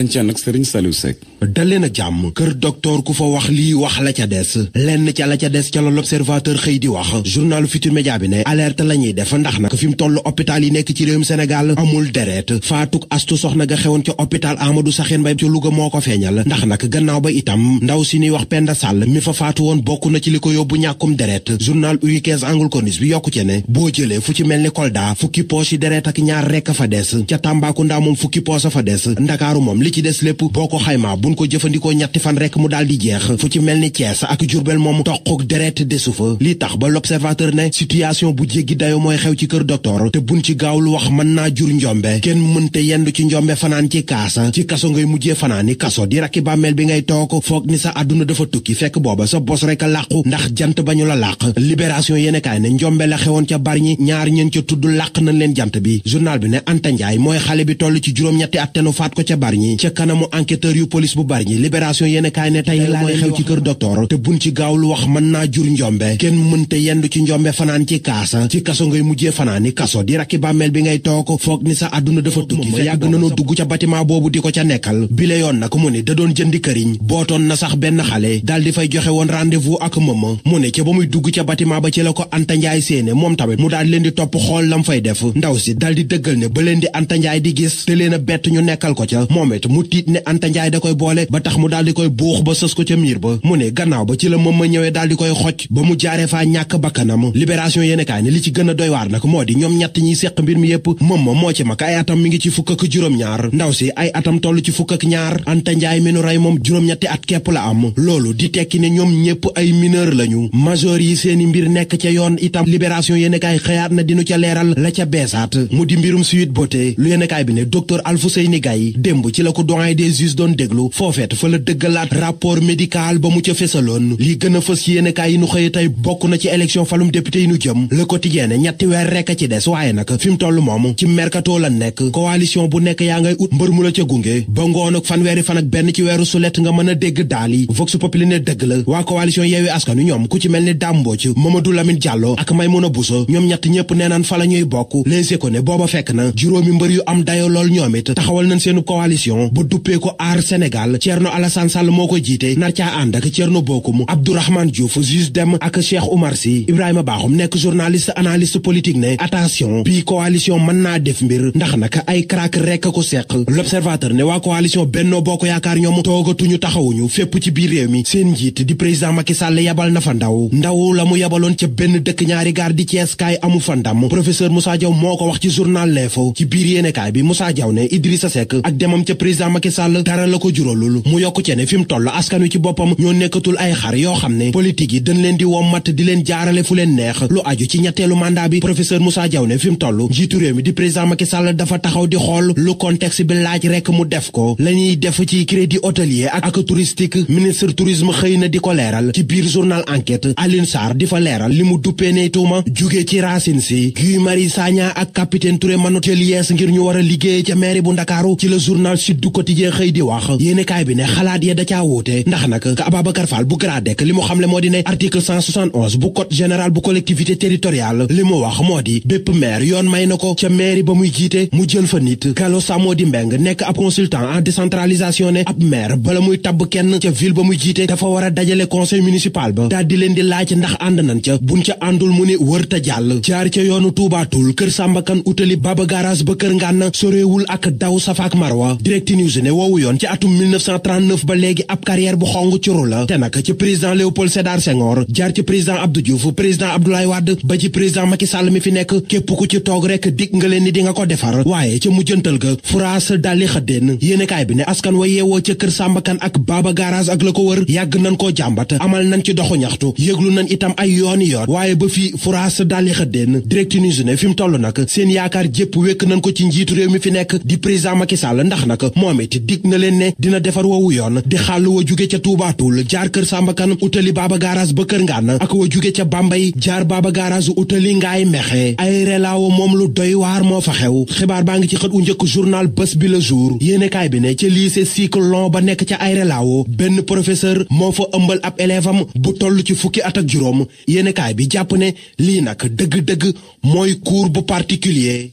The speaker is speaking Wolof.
nag Serigne Saliou Seck dalee na jàmm kër docteur ku fa wax lii wax la ca des lenn ca la ca des ca la l'observateur xëy di wax journal Futurs Médias bi ne alerte la ñuy def ndax nag fi mu toll hôpital yi nekk ci réewum Sénégal amul deret faatuk astu soxna ga xewoon ca hôpital Amadou Sakhir Mbaye ca Louga moo ko feeñal ndax nag gannaaw ba itam ndaw si ñuy wax Penda Sall mi fa faatu woon bokk na ci li ko yóbbu ñàkkum deret journal U15 Angle Corniche bi yokku ci ne boo jëlee fu ci mel ni Kolda fukki poche yi deret ak ñaar rekk fa des ca Tambacounda moom fukki poche fa des Ndakaaru moom li ci des lépp ko xayma buñ ko jëfandikoo ñetti fan rek mu daal di jeex fu ci mel ni Thiès ak Diourbel moom toquk deret desu fa li tax ba l'observateur ne situation bu jéggi dayo mooy xew ci kër docteur te buñ ci gaawul wax mën naa jur njombe kenn mënte yendu ci njombe fanaan ci kaasa ci kaso ngay mujjee fanaani kaso di rakki bàmmeel bi ngay toog foog ni sa àdduna dafa tukki fekk booba sa bos rek a làqu ndax jant bañu la làq libération yéene kaay ne njombe la xewoon ca Bargny ñaar ñeen ca tudd làq nañ leen jant bi journal bi ne Anta Ndiaye mooy xale bi toll ci juróom-ñetti at te nu faat ko ca Bargny ca kanamu enquêteur yu police bu Bargny libération yéene kaay ne tey la mooy xew ci kër docteur te buñ ci gaawul wax mën naa jur njombe kenn mënte yendu ci njombe fanaan ci kaasa ci kaso ngay mujjee fanaani kaso di rakki bàmmeel bi ngay toog foog ni sa àdduna dafa tukki fa yàgg nanoo dugg ca bâtiment boobu di ko ca nekkal bile yoon nag mu ne da doon jëndi këriñ bootoon na sax benn xale daal di fay joxe woon rendez-vous ak mëma mu ne ca ba muy dugg ca bâtiment ba ci la ko Anta Ndiaye séene moom tamit mu daal leen di topp xool lam fay def ndaw si daal di dëggal ne ba leen di Anta Ndiaye di gis te leen a bett ñu nekkal ko ca moom it mu tiit ne Anta Ndiaye da koy boole ba tax mu daal di koy buux ba sës ko ca miir ba mu ne gannaaw ba ci la moom ma ñëwee daal di koy xoj ba mu jaaree faa ñàkk bakkanam libération yéene kaay ne li ci gën a doy waar nag moo di ñoom ñett ñiy séq mbir mi yépp moom ma moo ci mag ay atam mi ngi ci fukk ak juróom-ñaar ndaw si ay atam toll ci fukk ak ñaar Anta Ndiaye mi nu rey moom juróom-ñetti at képp la am loolu di tekki ne ñoom ñépp ay mineur lañu majeur yi seeni mbir nekk ca yoon itam libération yéene kaay xëyaat na dinu ca leeral la ca beesaat mu di mbirum Sweet Beauté lu yéene kaay bi ne docteur Alfousseyni Gaye démb ci la ko doyen des juges doon déglu foofeet fa la dëggalaat rapport médical ba mu ca fesaloon lii gën a fës yéene kaay yi nu xëy tey bokk na ci élection falum député yi nu jëm Le Quotidien ñetti weer rekk a ci des waaye nag fi mu toll moom ci mercato la nekk coalition bu nekk yaa ngay ut mbër mu la ca gunge ba ngoon ak fanweeri fan ak benn ci weeru sulet nga mën a dégg daal yi Vox Populi ne dëgg la waa coalition Yewwi Askan Wi ñoom ku ci mel ni Dame Mbodj Mamadou Lamine Diallo ak Maymouna Bousso ñoom ñett ñëpp nee naan fa la ñuy bokk Les Échos ne booba fekk na juróomi mbër yu am dayo lool ñoom it taxawal nañ seenu coalition ba duppee ko Aar Sénégal Thierno Alassane Sall moo ko jiite nar caa ànd ak Thierno Bocoum Abdourahmane Diouf Juge Dème ak Cheikh Oumar Sy Ibrahima Bakhoum nekk journaliste analyste politique ne attention bii coalition mën naa def mbir ndax nag ay crack rekk ko seq l'observateur ne waa coalition Benno Bokk Yaakaar ñoom toogatuñu taxawuñu fépp ci biir réew mi seen njiit di président Macky Sall yabal na fa ndaw la mu yabaloon ca benn dëkk ñaari gaar di Thiès kaay amu fa ndam professeur Moussa Diaw moo ko wax ci journal L'Info ci biir yéenekaay bi Moussa Diaw ne Idrissa Seck ak demam ca président Macky Sall dara la ko juralul mu yokku ci ne fi mu toll askan wi ci boppam ñoo nekkatul ay xar yoo xam ne politique yi dañ leen di wommat di leen jaarale fu leen neex lu aju ci ñetteelu mandat bi professeur Moussa Diaw ne fi mu toll njiitu réew mi di président Macky Sall dafa taxaw di xool lu contexte bi laaj rek mu def ko la ñuy def ci crédit hôtelier ak touristique ministre tourisme xëy na di ko leeral ci biir journal Enquête Alioune Sarr di fa leeral li mu duppee ne tuuma jugee ci Racine Sy Guy Marius Sagna ak capitaine Touré manu jël yees ngir ñu war a liggéey ca mairie bu Ndakaaru ci la journal Sud du Quotidien xëy di wax yéenekaay bi ne xalaat ya da caa wuute ndax nag ka Ababacar Fall bu GRADEC li mu xamle moo di ne article 171 bu code général bu collectivité territoriale li mu wax moo di bépp maire yoon may na ko ca mairie ba muy jiite mu jël fa nit Gallo Samodi Mbeng nekk ab consultant en décentralisation ne ab maire bala muy tabb kenn ca ville ba muy jiite dafa war a dajale conseil municipal ba daal di leen di laaj ndax ànd nañ ca buñ ca àndul mu ni wër ta jàll jaar ca yoonu tuubaatul kër Sàmbakan utali Baba Garage ba kër Ngànna soreewul ak daw Safa ak Marwa Direct News ne woowu yoon ci atum 1939 ba léegi ab carrière bu xong curu la te nag ci président Léopold Sédar Senghor jaar ci président Abdou Diouf président Abdoulaye Wade ba ci président Macky Sall mi fi nekk képp ku ci toog rek dig nga leen ni di nga ko defar waaye ca mujjantal ga furaas dalli xëddeen yéenekaay bi ne askan wa yeewoo ca kër Sàmbakan ak Baba Garage ak la ko wër yàgg nañ koo jàmbat amal nañ ci doxu ñaxtu yëglu nañ itam ay yooni yoon waaye ba fii furaas dalli xëddeen Direct News ne fi mu toll nag seen yaakaar jépp wékk nañ ko ci njiitu réew mi fi nekk di président Macky Sall ndax nag moom it dig na leen ne dina defar woowu yoon di xàll wa jóge ca Tuubaatul jaar kër Sàmbakan utali Baba Garage ba kër Ngànn ak wa jóge ca Bambey jaar Baba Garage utali Ngaay Mexe ay relaawo moom lu doy waar moo fa xew xibaar baa ngi ci xët u njëkk journal Bës Bi Le Jour yéenekaay bi ne ca lycée cycle long ba nekk ca ay relaawo benn professeur moo fa ëmbal ab élève am bu toll ci fukki at ak juróom yéenekaay bi jàpp ne lii nag dëgg-dëgg mooy cours bu particulier